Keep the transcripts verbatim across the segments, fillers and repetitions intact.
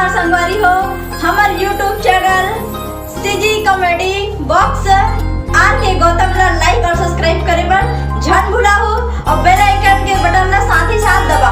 संगवारी हो, हमर YouTube channel C G comedy box R K Gautam ला लाइक और सब्सक्राइब करे बर झन भुलाहू और बेल आइकन के बटन ला साथ ही साथ दबा।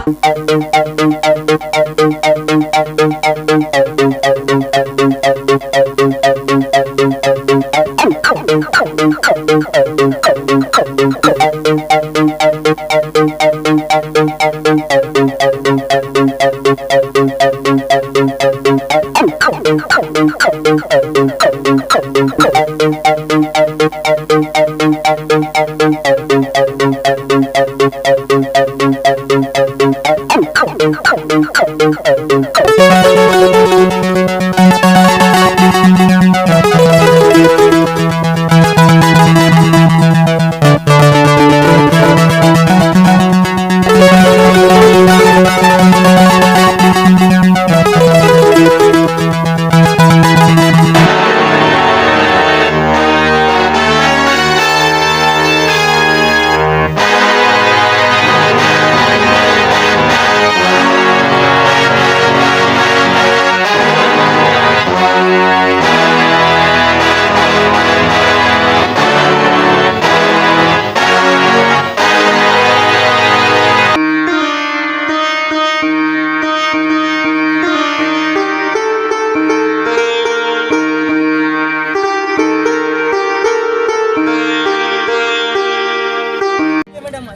मैडम,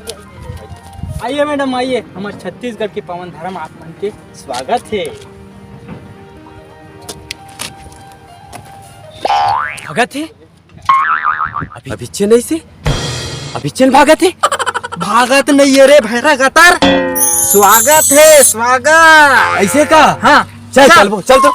आइए, मैडम, आइए। हमर छत्तीसगढ़ के पावन धर्म आप मन के स्वागत है। स्वागत है? अभी, अभी चेन्नई से? अभी चेन भागत है? भागत नहीं है रे भैरा गतर, स्वागत है, स्वागत। ऐसे का? हाँ। चल, चल। चल वो, चल तो।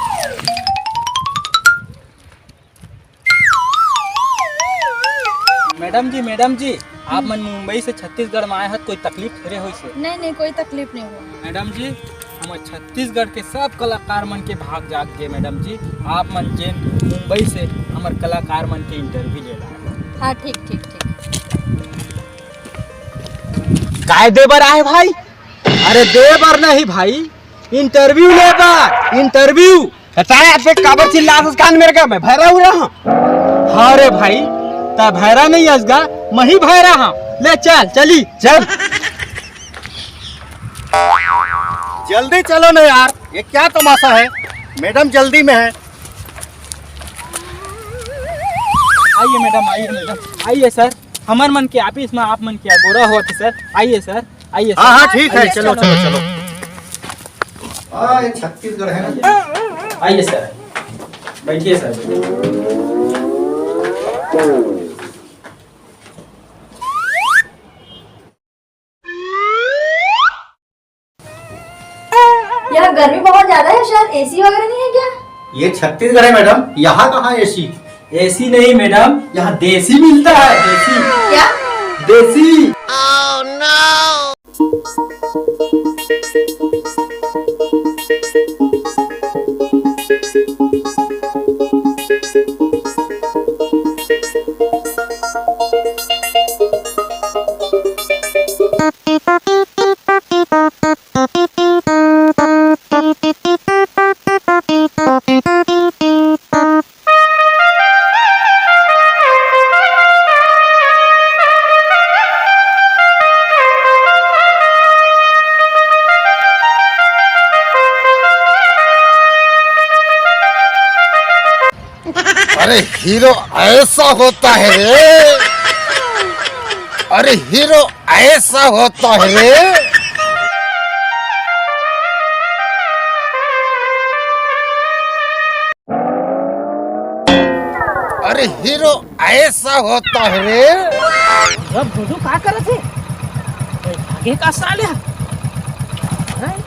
मैडम जी, मैडम जी, आप मन मुंबई से छत्तीसगढ़ में आए हत, कोई तकलीफ थोड़े होइसे? नहीं, नहीं, कोई तकलीफ नहीं हुआ। मैडम जी, हमर छत्तीसगढ़ के सब कलाकार मन के भाग जाग गे। मैडम जी, आप मन जेन मुंबई से हमर कलाकार मन के इंटरव्यू ले ला। हाँ, ठीक, ठीक, ठीक। काय दे बर आए भाई? अरे दे बर नहीं भाई, इंटरव्यू ले बर, इंटरव्यू। त ताय अतेक काबर चिल्लाथस कान मेर का? मैं भैरा उरा हूँ। हाँ रे भाई, तैं भैरा नहीं हस गा, मही भैरा हूँ। ले चल, चली। चल। जल्दी चलो ना यार, ये क्या तमाशा है? मैडम जल्दी में है। आइए मैडम, आइए मैडम, आइए सर। हमर मन के ऑफिस में आप मन के अगोरा होत हे सर। आइए सर, आइए सर। हाँ, हाँ, ठीक है, आइए, चलो, चलो। चलो, चलो। हाँ, ये छत्तीसगढ़ है ना। आइए सर, बैठिए सर। यार, गर्मी बहुत ज्यादा है सर, एसी वगैरह नहीं है क्या? ये छत्तीसगढ़ है मैडम, यहाँ कहाँ एसी? एसी नहीं मैडम, यहाँ देसी मिलता है, देसी। क्या? देसी। अरे हीरो ऐसा होता है रे। अरे हीरो ऐसा होता है रे। अरे हीरो ऐसा होता है रे। अब भोंदू का करत हे? कोई भागे का साले? हैं?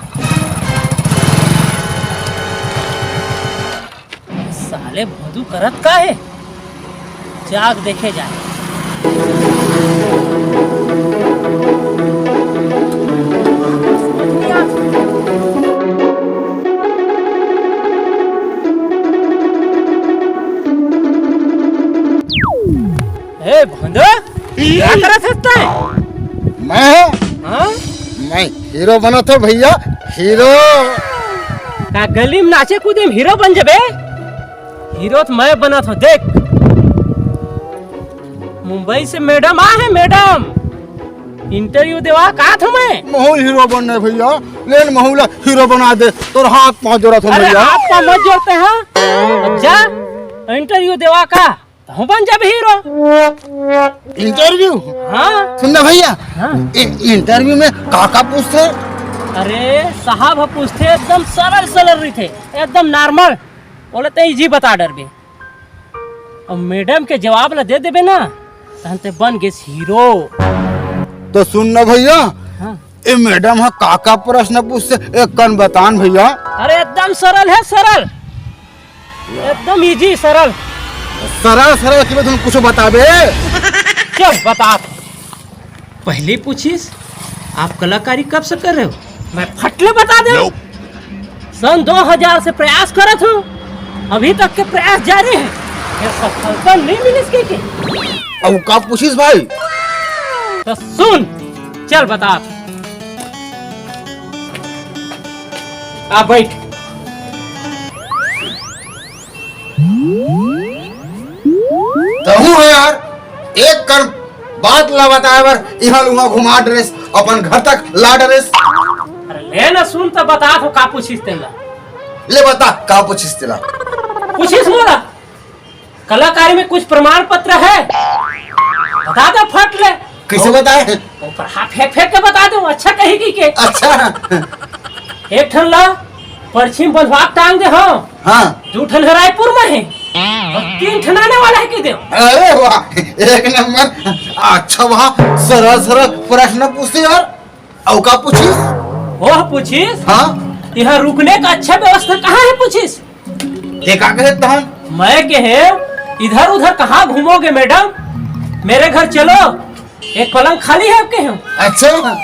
साले भोंदू करत का हे? जाग देखे जाए। ए भोंदू, का करत हस तैं? मैं? हाँ? मैं हीरो बनत हों भैया, हीरो। का गली में नाचे कूदे में हीरो बन जबे? हीरो तो मैं बनत हो, देख। मुंबई से मैडम आ है, मैडम। इंटरव्यू देवा का था मैं। महू हीरो बनना है भैया, लेन महू ला हीरो बना दे। तोर हाथ पाँव जोड़ा था अरे भैया। हाथ पाँव मत जोड़ते हैं। अब जा, इंटरव्यू देवा का, तहूँ बन जाबे हीरो। इंटरव्यू? हाँ। सुन ना भैया, हाँ। इ-, इंटरव्यू में का का पूछते? अरे साहब, ह पूछते एकदम सरल सरल रहिथे, एकदम नॉर्मल। बोले ते इजी बता डरबे। अब मैडम के जवाब ला दे देबे ना, तहन ते बन गेस हीरो। तो सुन ना भैया, हाँ। ए मैडम ह का का प्रश्न पूछते, एक कन बतान भैया। अरे एकदम सरल है, सरल, एकदम इजी, सरल। सरल सरल के तुम कुछ बताबे। चल बता। पहले पूछिस, आप कलाकारी कब से कर रहे हो? मैं फटले बता दे। सन दो हज़ार से प्रयास करत हूँ, अभी तक के प्रयास जारी है। ये सफलता नहीं मिली इसके के। अब का पूछिस भाई? तो सुन, चल बता। आ बैठ। तहूँ है यार, एक कर बात ला बताए बर इहाँ उहाँ घुमा डरेस, अपन घर तक ला डरेस। अरे ले ना सुन तो बता तो का पूछिस तेला। ले बता का पूछिस तेला। पूछिस मोला, कलाकारी में कुछ प्रमाण पत्र है? बता दे फट ले। कैसे बताए? ऊपर हाथ फेंक फेंक के बता दे, अच्छा कही की के। अच्छा। एक ठन ला पश्चिम बंधवा टांग दे हो। हाँ। दू ठन ह रायपुर में है। और तीन ठन आने वाला है की दे। अरे वाह, एक नंबर। अच्छा वाह, सरल सरल प्रश्न पूछते यार। अउ का पूछिस? ओह पूछिस? हाँ। यहाँ रुकने का अच्छा व्यवस्था कहाँ है पूछिस? ते का कहे तहन? मैं कहे, इधर उधर कहाँ घूमोगे मैडम, मेरे घर चलो, एक पलंग खाली है आपके यहाँ। अच्छा।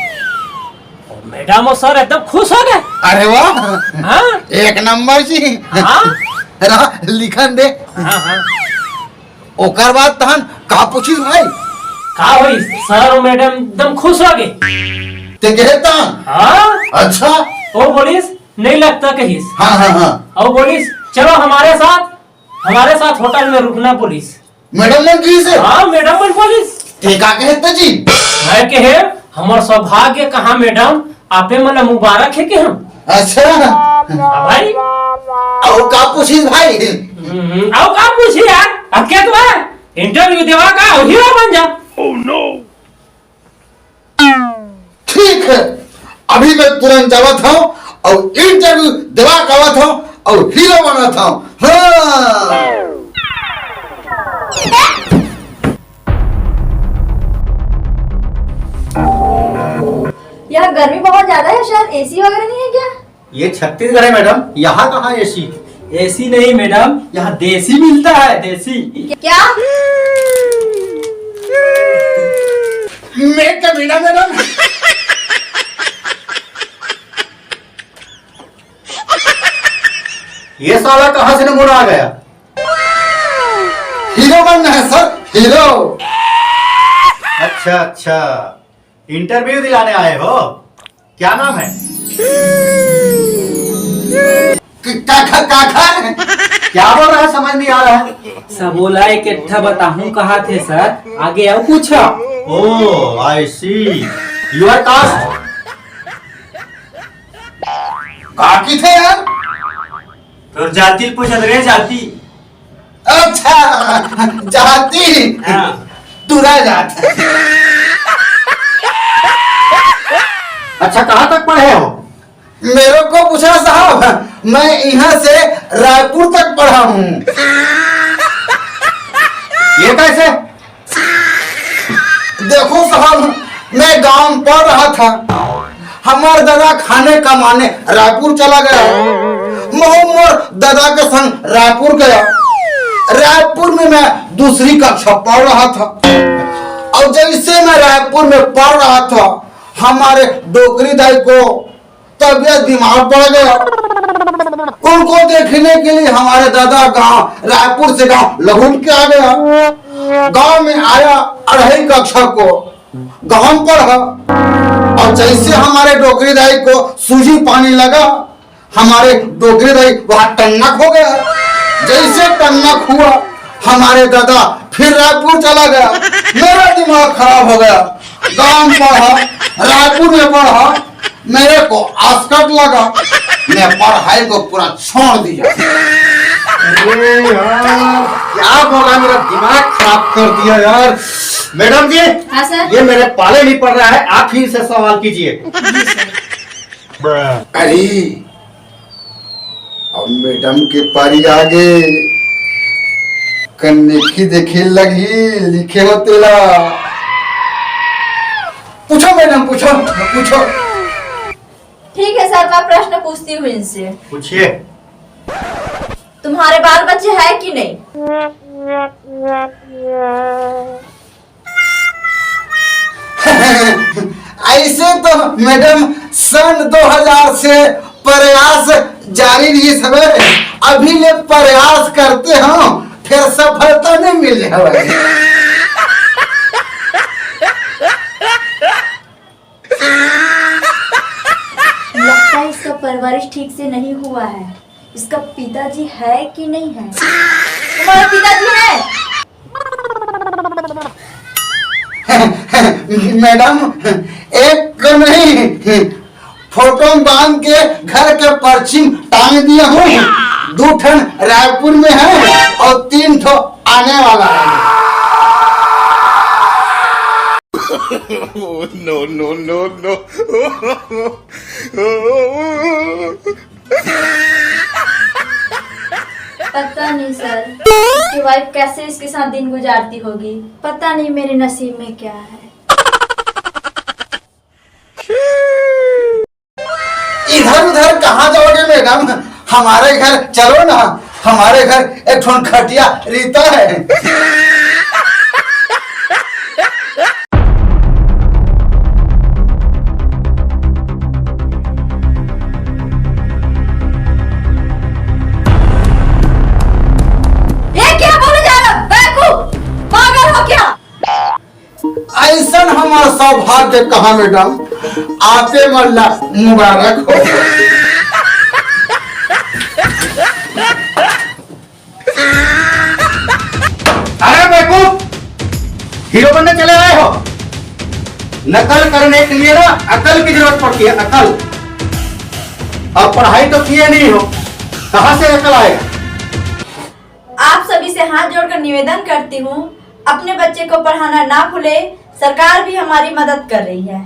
मैडम और सर एकदम खुश हो गए। अरे वाह। हाँ। एक नंबर जी। हाँ। रहा, लिखन दे। हाँ, हाँ। ओकर बाद तहन का पूछिस भाई? का होइस? सर और मैडम एकदम खुश हो गए। ते कहे तहन? हाँ। अच्छा। वो बोलिस, नहीं लगता कहिस। हाँ, हाँ, हाँ। और बोलिस, चलो हमारे साथ, हमारे साथ होटल में रुकना बोलिस। मैडम मन कहिस? हाँ, मैडम मन बोलिस। ते का कहे त जी? मैं कहे, हमर सौभाग्य कहाँ मैडम, आपे मन ला मुबारक है के हम। अच्छा। हाँ भाई। अउ का पूछिस भाई? हम्म, अउ का पूछी यार? अब क्या तो है? इंटरव्यू देवा का, अउ हीरो बन जा। ठीक है, अभी मैं तुरंत जावत हूँ अउ इंटरव्यू देवा के आवत हूँ अउ हीरो बनत हूँ। हाँ। यार, गर्मी बहुत ज्यादा है, शायद एसी वगैरह नहीं है क्या? ये छत्तीसगढ़ है मैडम, यहाँ कहाँ एसी? एसी नहीं मैडम, यहाँ देसी मिलता है, देसी। क्या? मैं कमीना मैडम। ये साला कहाँ से नमूना आ गया? हीरो बनना है सर, हीरो। अच्छा, अच्छा, इंटरव्यू दिलाने आए हो? क्या नाम है? क-, काखर, काखर। क्या बोल रहा है, समझ नहीं आ रहा है। सबोला एक एट्ठा बताहूँ कहा थे सर, आगे अउ पूछो। Oh, I see. Your caste? का कहिथे यार? तोर जाति ल पूछत रे, जाति। अच्छा, जाति। हाँ। टुरा जात। अच्छा, कहाँ तक पढ़े हो? मेरे को पूछा साहब, मैं यहाँ से रायपुर तक पढ़ा हूँ। ये कैसे? देखो साहब, मैं गांव में पढ़ रहा था, हमार दादा खाने कमाने रायपुर चला गया। महू मोर दादा के संग रायपुर गया। रायपुर में मैं दूसरी कक्षा पढ़ रहा था, और जैसे मैं रायपुर में पढ़ रहा था, हमारे डोकरी दाई को तबीयत बीमार पड़ गया। उनको देखने के लिए हमारे दादा गांव, रायपुर से गांव लहुट के आ गया। गांव में आया, अढ़ाई कक्षा को गांव पढ़ा, और जैसे हमारे डोकरी दाई को सूजी पानी लगा, हमारे डोकरी दाई वहाँ टन्नक हो गया। जैसे टन्नक हुआ, हमारे दादा फिर रायपुर चला गया। मेरा दिमाग खराब हो गया। गांव पढ़ा, रायपुर में पढ़ा, मेरे को आस्कट लगा, मैं पढ़ाई को पूरा छोड़ दिया। अरे यार, क्या बोला, मेरा दिमाग खराब कर दिया यार। मैडम जी, हाँ सर। ये मेरे पाले नहीं पड़ रहा है, आप ही इनसे सवाल कीजिए। अरे, अब मैडम के पारी आगे, कन्ने की देखे लगी, लिखे हो तेला। पूछो मैडम, पूछो, पूछो। ठीक है सर, मैं प्रश्न पूछती हूँ इनसे। पूछिए। तुम्हारे बाल बच्चे हैं कि नहीं? ऐसे तो मैडम सन दो हज़ार से प्रयास जारी रही है, अभी ले प्रयास करते हैं, फिर सफलता नहीं मिले हमारे। लगता है इसका परवरिश ठीक से नहीं हुआ है। इसका पिताजी है कि नहीं है? तुम्हारा पिताजी है? मैडम, एक को नहीं, फोटो में बांध के घर के पर्ची में टांग दिया हूँ। दो ठन रायपुर में है और तीन ठो आने वाला है। No, no, no, no। पता नहीं सर, इसकी वाइफ कैसे इसके साथ दिन गुजारती होगी। पता नहीं मेरे नसीब में क्या है। इधर उधर कहाँ जाओगे मैडम, हमारे घर चलो ना, हमारे घर एक ठो खटिया रहता है। ये क्या बोले जा रहा, बेवकूफ, पागल हो क्या? ऐसन हमार सौभाग्य कहा मैडम, आपे मन ला मुबारक हो। अरे बेवकूफ, हीरो बनने चले आए हो? नकल करने के लिए ना अकल की जरूरत पड़ती है, अकल। और पढ़ाई तो किए नहीं हो, कहाँ से अकल आएगा? आप सभी से हाथ जोड़कर निवेदन करती हूँ, अपने बच्चे को पढ़ाना ना भूले। सरकार भी हमारी मदद कर रही है।